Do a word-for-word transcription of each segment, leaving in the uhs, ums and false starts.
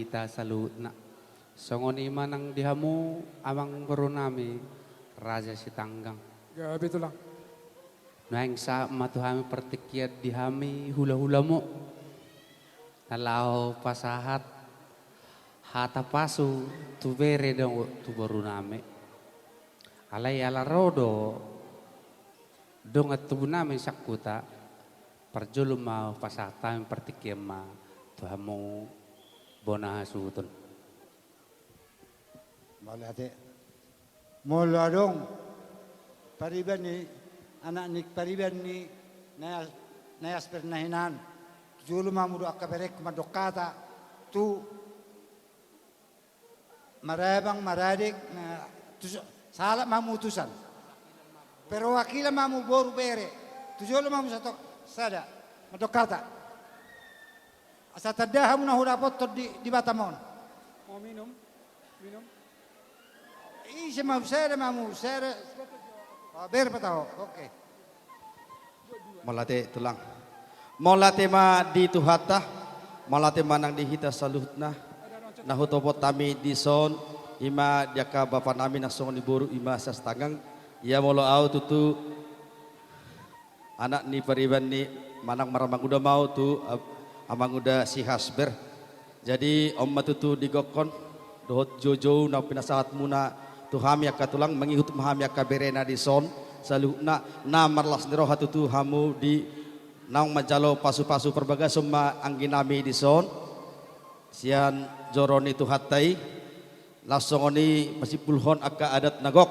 hita saluhutna. Songon i ma nang di hamu amangboru nami Raja Sitanggang. Gabe tulang. Naeng sahat ma tu hami partingkian di hami hulahulamu na laho pasahat hata pasu tu bere dohot tu boru nami. Alai ala ro do dongan tubu nami sangkuta, parjolo ma pasahat hami partingkian ma tu hamu bona hasuhuton. Mauliate. Molo adong pariban ni anak ni pariban ni Nai As-, Nai Asper na hinan, tu jolo ma hamu dohot angka berengku mandok hata tu marabang, maradek, na, tu so-, sahalak ma hamu utusan. Perwakilan ma hamu boru bere. Tu jolo ma hamu satok, sada. Mandok hata. Asa tanda hamu na hudapothon di, di Batam on. Mau minum? Minum? Ise ma sada ma hamu, sada. Oh, bere pe taho. Oke. Mauliate tulang. Mauliate ma di Tuhanta, mauliate ma nang di hita saluhutna. Na hutopot hami dison, i ma di angka bapa nami na songon i boru i ma Sitanggang. Ia molo au tutu anak ni pariban ni manang marmanguda ma au tu, ab-, amanguda Sihasber. Jadi on ma tutu di gokhon dohot joujou na pinasahatmuna tu hami angka tulang, mangihut ma hami angka berena dison saluhutna, na marlas ni roha tutu hamu di naung manjalo pasupasu, parbagason ma anggi nami dison sian joro ni Tuhanta i. Laos songon i masimpulhon angka adat na gok,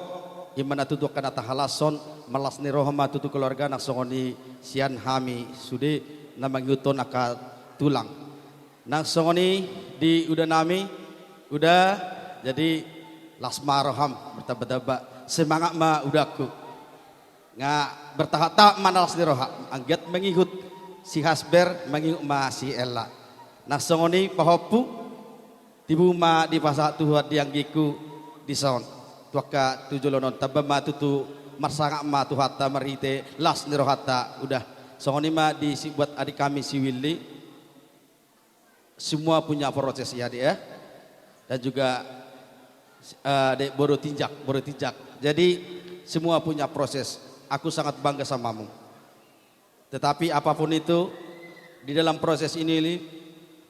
i ma na tutu angka na tahalashon, marlas ni roha ma tutu keluarga, na songon i sian hami sude na mangihuthon angka tulang. Nang songon i di uda nami, uda, jadi las ma roham, bertamba-tamba semangat ma udangku. Nga bertahap-tahap ma na las ni roha, anggiat mangihut si Hasber, mangihut ma si Ella. Nang songon i pahompu, tibu ma dipasahat Tuhan di anggingku dison. Tu angka tu joloan on tamba ma tutu marsangap ma Tuhanta marhite las ni rohanta uda. Songon i ma di si, buat adik kami si Willy. Semua punya proses ya, Dek, ya. Dan juga, eh, Dek, boru Tinjak, boru Tinjak. Jadi semua punya proses. Aku sangat bangga sama mu. Tetapi apapun itu, di dalam proses ini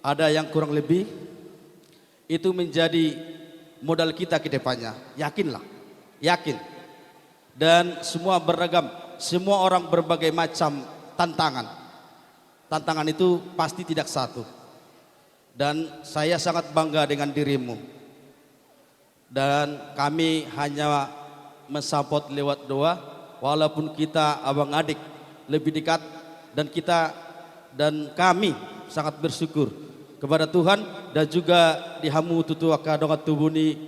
ada yang kurang lebih, itu menjadi modal kita ke depannya. Yakinlah, yakin. Dan semua beragam, semua orang berbagai macam tantangan. Tantangan itu pasti tidak satu. Dan saya sangat bangga dengan dirimu. Dan kami hanya mensupport lewat doa, walaupun kita abang adik lebih dekat, dan kita dan kami sangat bersyukur kepada Tuhan dan juga di hamu tutu angka dongan tubu ni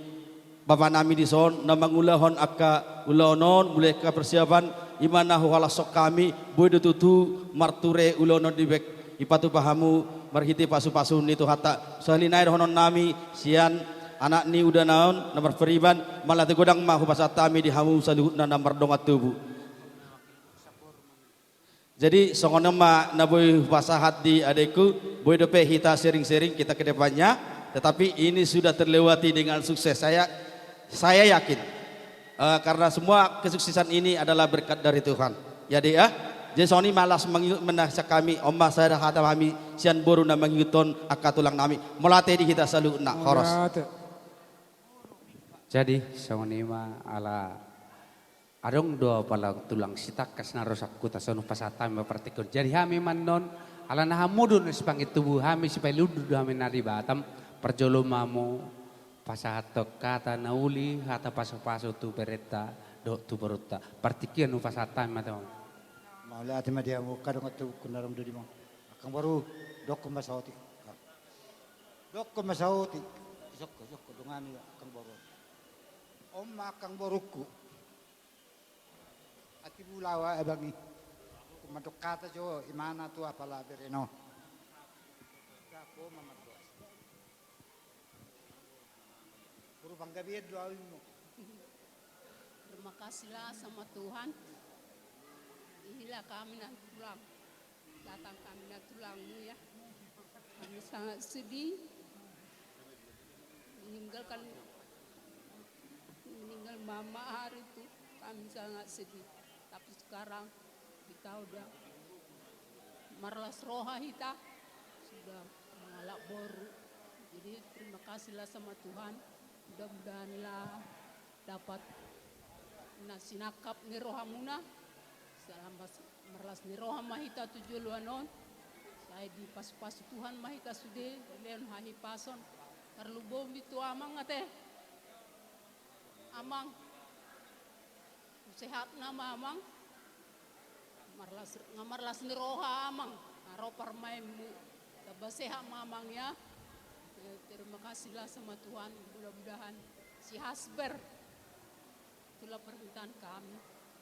bapa nami dison, na mangulahon angka ulaon on, mulai angka persiapan, i ma na huhalashon hami, boi do tutu marture ulaon on dibaen, dipatupa hamu marhite pasupasu ni Tuhanta. Sahali nai dohonon nami sian anak ni uda na on na marpariban, mauliate godang ma hupasahat hami di hamu saluhutna na mardongan tubu. Jadi songon on ma na boi hupasahat di adekku, boi dope hita sharing-sharing kita ke depannya, tetapi ini sudah terlewati dengan sukses. Saya, saya yakin, eh, karena semua kesuksesan ini adalah berkat dari Tuhan. Ya, Dek, ya. Jadi songon i ma las mangihut ma na sian hami, on ma sada hata hami sian boru na mangihuthon angka tulang nami. Mauliate di hita saluhutna. Horas. Mauliate. Jadi songon i ma ala adong do apala tulang sitangkas na ro sangkuta, songon i hupasahat hami ma partingkian on. Jadi hami ma annon, ala na hamu do na sipangihuthon tubu, hami sipailundu do hami na di Batam, parjolo ma hamu pasahathon hata na uli, hata pasupasu tu berenta dohot tu borunta. Partingkian hupasahat hami ma tu hamu. Mauliate ma di hamu angka dongan tubuku na adong do di hamu. Angkang boru, dokkon ma saotik. Dokkon ma saotik. Isokko, isokko, dongani angkang boru. On ma angkang borungku. Atik bulawa abang i. Mandok hata jo, imana tu apala berena on. Dapot ma mardoa. Boru panggabean do au immo. Terima kasihlah sama Tuhan. Inilah kami nanti pulang. Datang kami na tulangmu ya. Kami sangat sedih. Lama hari itu kami sangat sedih, tapi sekarang kita udah marlas roha, kita sudah mangalap boru. Jadi terima kasihlah sama Tuhan. Mudah-mudahanlah dapat na sinangkap ni rohamuna. Salambas marlas ni roha ma hita tu joloan on. Sai dipasu-pasu Tuhan ma hita sude, dilehon hahipason. Tarlumobi tu amang ate. Amang. Sehat na ma amang. Marlas, nga marlas ni roha amang. Nga ro parumaenmu. Tamba sehat ma amang ya. Eh, terima kasihlah sama Tuhan. Mudah-mudahan si Hasber, itulah permintaan kami.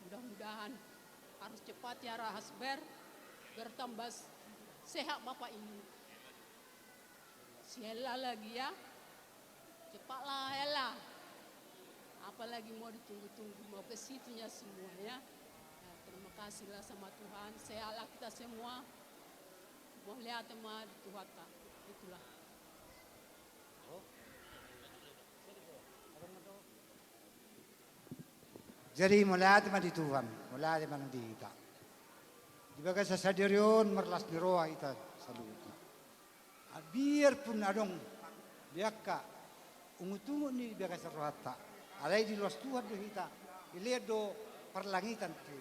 Mudah-mudahan harus cepat ya Hasber, bertambah sehat bapak ini. Si Ella lagi ya. Cepatlah Ella. Apalagi mau ditunggu-tunggu, mau ke situnya semua ya. Ya, terima kasihlah sama Tuhan. Sehatlah kita semua. Mauliate ma di Tuhanta. Itulah. Jadi mauliate ma di Tuhan, mauliate ma di hita. Di bagasan sadari on marlas ni roha hita saluhutna. Ah, biarpun adong di angka ungut-ungut ni bagasan rohanta, alai diloas Tuhan do hita, dilehon do parlangitan tu.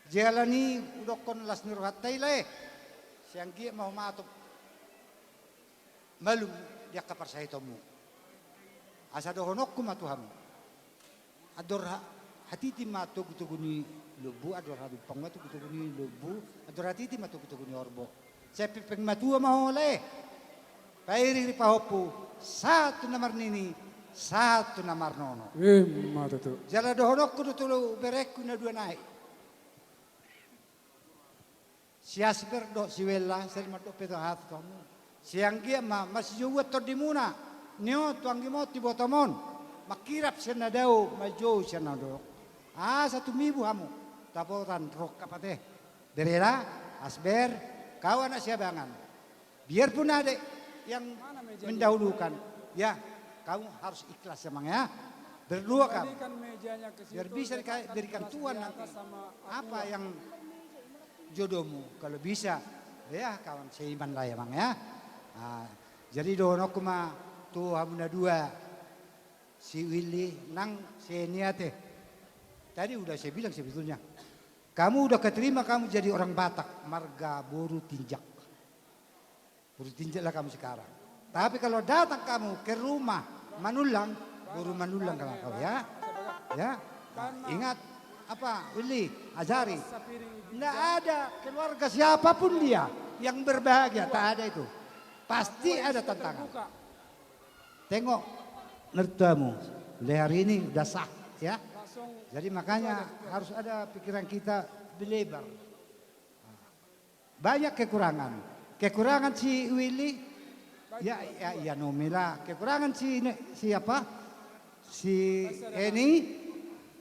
Jala ni hudokkon las ni rohanta i lae, sai anggiat ma ho matop malum di angka parsahitonmu. Asa dohononku ma tu hamu. Andor ha-, hatiti ma togu-togu ni lombu, andor hadumpang ma togu-togu ni lombu, andor hatiti ma togu-togu ni horbo. Sai pengpeng matua ma ho lae. Pairing ripahompu, sahat tu na marnini, sahat tu na marnono. Ima tutu. Jala dohononku do tu berengku na dua nai. Si Asber dohot si Wella, sai mandok pe tu hamu. Sai anggiat ma, masijouan tondimuna, ni on tu anggimon tu ibotom on, mangkirap sian na dao, manjou sian na dorok. Asa tumibu hamu, dapotan rongkap ate. Berena, Asber, kau anak Siabangan. Biarpun ada yang mendahulukan, ya, kamu harus ikhlas, Amang, ya. Berdua kamu. Biar bisa diberikan Tuhan nanti apa yang jodohmu, kalau bisa. Ya, kawan seiman lah, Amang, ya. Nah, jadi dohononku ma tu hamu na dua, si Willy nang si Eni ate. Tadi udah saya bilang sebetulnya. Kamu udah keterima, kamu jadi orang Batak, marga boru Tinjak. Boru Tinjak lah kamu sekarang. Tapi kalau datang kamu ke rumah Manullang, boru Manullang kamu, ya. Ya. Nah, ingat apa, Willy, ajari. Nggak ada keluarga siapapun dia yang berbahagia, tak ada itu. Pasti ada tantangan. Tengok mertuamu, mulai hari ini udah sah, ya. Jadi makanya harus ada pikiran kita berlebar. Banyak kekurangan. Kekurangan si Willy, ya, ya, ya, Naomi lah. Kekurangan si, si apa? Si Eni,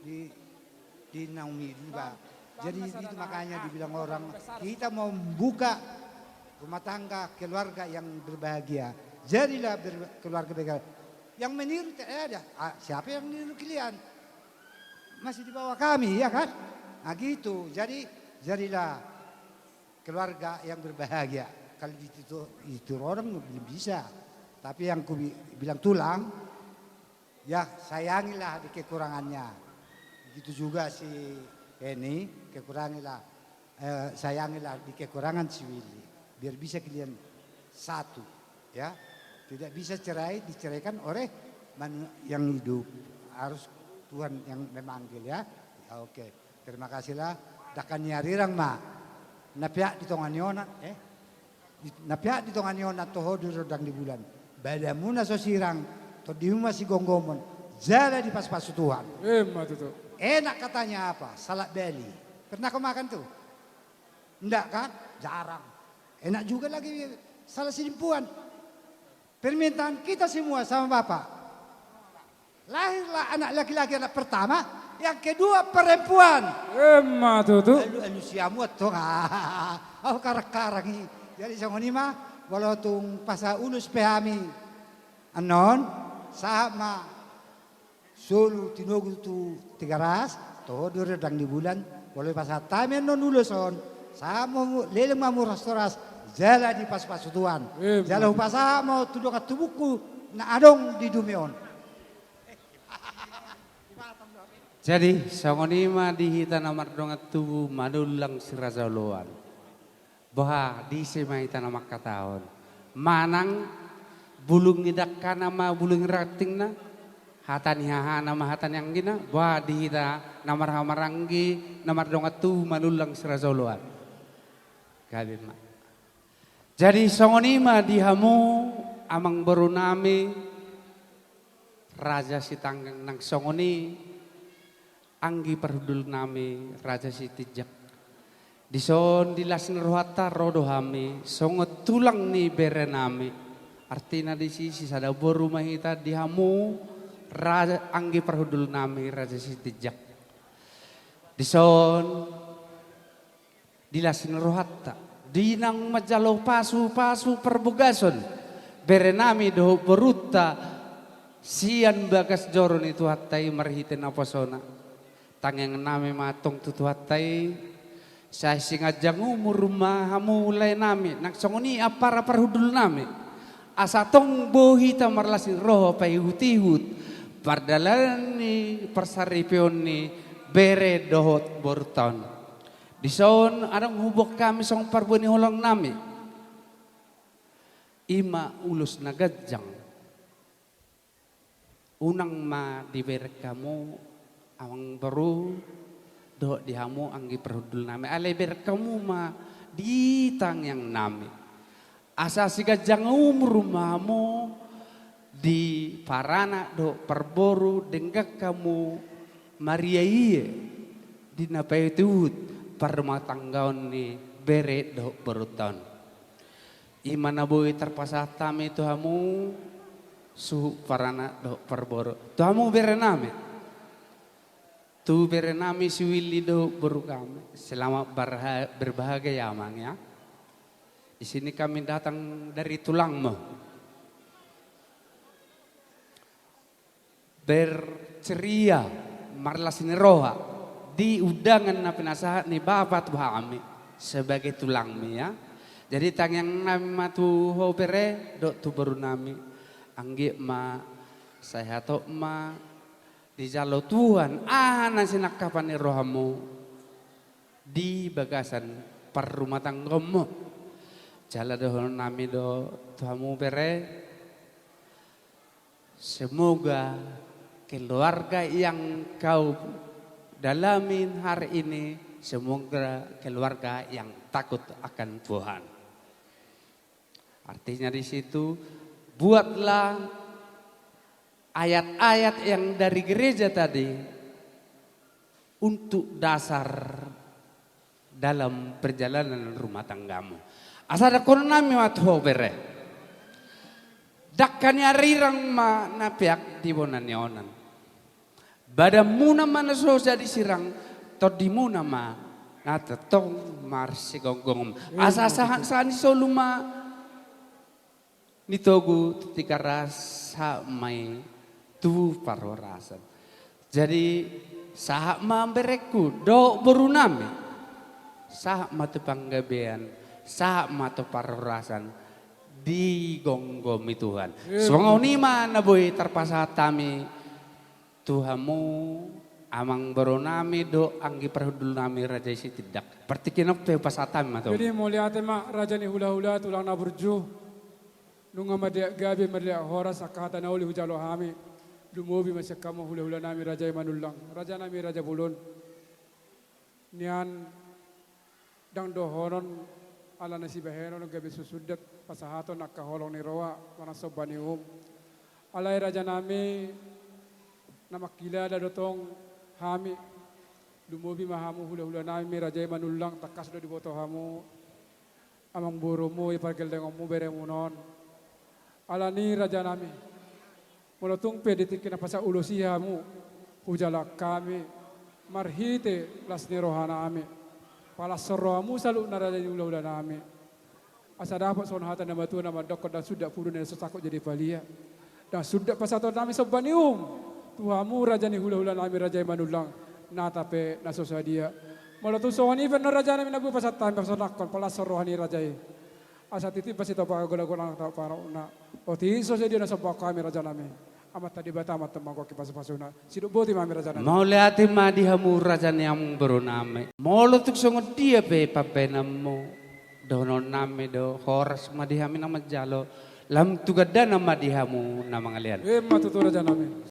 di, di Naomi juga. Jadi itu makanya dibilang orang, kita mau membuka rumah tangga, keluarga yang berbahagia. Jadilah ber-, keluarga berbahagia. Yang meniru tidak ada. Ah, siapa yang meniru kalian? Masih di bawah kami, ya kan? Nah, gitu. Jadi, jadilah keluarga yang berbahagia. Kalau ditiru, ditiru orang belum bisa. Tapi yang ku bi-, bilang tulang, ya, sayangilah di kekurangannya. Begitu juga si Eni, kekurangilah, eh, sayangilah di kekurangan si Willy. Biar bisa kalian satu, ya. Tidak bisa cerai, diceraikan oleh manu-, yang hidup. Harus Tuhan yang memanggil, ya. Ya, oke. Terima kasihlah. Dangka ni arirang ma. Na peak di tonga ni onan, eh? Di, na peak di tonga ni onan, toho do rondang di bulan. Badanmuna so sirang, tondimu ma sigomgomon, jala dipasupasu Tuhan. Ima tutu. Enak katanya apa? Salak Bali. Pernah kau makan tuh? Ndak kan? Jarang. Enak juga lagi salak Sidimpuan. Permintaan kita semua sama Bapak. Lahirlah anak laki-laki, anak pertama, yang kedua perempuan. Ima tutu. Alu-alu siamu antong, ah. Au karang-karang i. Jadi songon i ma, molo tung pasahat ulos pe hami annon, sahat ma Solu tinogu tu Tigaras, toho do rondang ni bulan, molo pasahat hami annon ulos on, sahat ma leleng ma murashoras, jala dipasupasu Tuhan. Amin. Jala hupasahat ma tu dongan tubungku na adong di dumehon. Jadi, songon i ma di hita na mardongan tubu Manullang si Raja Oloan. Boha, disi ma hita na mangkatahon. Manang bulung ni dangkana ma bulung ni rantingna, hata ni hahana ma hata ni anggina, boha di hita na marhahamaranggi, na mardongan tubu Manullang si Raja Oloan. Gabe ma. Jadi songon i ma di hamu amangboru nami, Raja Sitanggang nang songon i, anggi parhundul nami Raja Sitinjak. Dison di las ni rohanta ro do hami songon tulang ni bere nami. Artina disi sisada boru ma hita di hamu raja, anggi parhundul nami Raja Sitinjak. Dison di las ni rohanta, di naung manjalo pasupasu parbagason bere nami dohot borunta sian bagas joro ni Tuhanta i marhite naposona. Tangiang nami ma antong tu Tuhanta i, sai siganjang umur ma hamu lae nami, nang songon i ampara parhundul nami. Asa tong boi hita marlas ni roha paihutihut pardalanan ni parsaripeon ni bere dohot borunta on. Dison adong huboan hami songon parbue ni holong nami. I ma ulos na ganjang. Unang ma dibereng hamu amangboru dohot di hamu anggi parhundul nami. Alai bereng hamu ma di tangiang nami. Asa siganjang umur ma hamu di paranak dohot parboru, denggan hamu mariaia di na paihutihut parrumatanggaon ni bere dohot borunta on. I ma na boi tarpasahat hami tu hamu suhut paranak dohot parboru. Tu hamu bere nami. Tu bere nami si Willy dohot boru nami. Selamat barha-, berbahagia ya, Amang, ya. Di sini kami datang dari tulangmu. Berceria, marlas ni roha di undangan na pinasahat ni bapa tu hami sebagai tulangmi, ya. Jadi tangiang nami ma tu ho bere dohot tu boru nami, anggiat ma sehat ma, dijalo Tuhan aha na sinangkapan ni rohamu di bagasan parrumatanggaonmu. Jala dohonon nami do tu hamu bere, semoga keluarga yang kau dalamin hari ini, semoga keluarga yang takut akan Tuhan. Artinya di situ, buatlah ayat-ayat yang dari gereja tadi untuk dasar dalam perjalanan rumah tanggamu. Asa dohonon nami ma tu ho bere. Dangka ni arirang ma na peak di bona ni onan. Badanmuna ma na so jadi sirang, tondimuna ma na tongtong marsigomgom. Asa sahat sahat ni solu ma ni togu tu Tigaras sahat ma i tu parhorasan. Jadi sahat ma berengku dohot boru nami, sahat ma tu panggabean, sahat ma tu parhorasan, digomgomi Tuhan. Songon i ma na boi tarpasahat hami tu hamu amangboru nami dohot anggi parhundul nami Raja Sitinjak. Partingkian on pe pasahat hami ma tu. Jadi mauliate ma raja ni hulahula, tulang na burju. Nunga mardeak gabe, mardeak horas, angka hata na uli hujalo hami. Lumobi ma sian hamu hulahula nami Raja i Manullang, raja nami Raja Bolon. Nian ndang dohonon ala na sibahenon gabe susundat pasahaton angka holong ni roha manang somba ni uhum. Alai raja nami na mangkilala do tong hami, lumobi ma hamu hulahula nami Raja i Manullang, tangkas do diboto hamu amangborumu i pargellengonmu beremuna on. Alani raja nami, molo tung pe di tingki na pasahat ulos i hamu hujalo hami marhite las ni roha nami, palashon rohamu saluhutna raja ni hulahula nami. Asa dapot songon hata ni natuatua na mandokkon, ndang sundat pudun na so sangkot jadi palia, ndang sundat pasahaton nami somba ni uhum. Tu hamu raja ni hulahulanami, raja i Manullang, nata pe na so sadia. Molo tung songon i pe annon rajanami na boi pasahat hami pasonangkon, palas roha ni raja i. Asa titi pasitopang golang-golang tau parokna. Otik so sadia na somba hami rajanami. Amanta Debata ma antong manggohi pasupasuna. Sidok boti ma hami rajanami. Mauliate ma di hamu raja ni amangborunami. Molo tung songon dia pe pambahenanmu, dohononnami do, horas ma di hami na manjalo, lam tu gandana ma di hamu na mangalean. Emma tutu rajanami.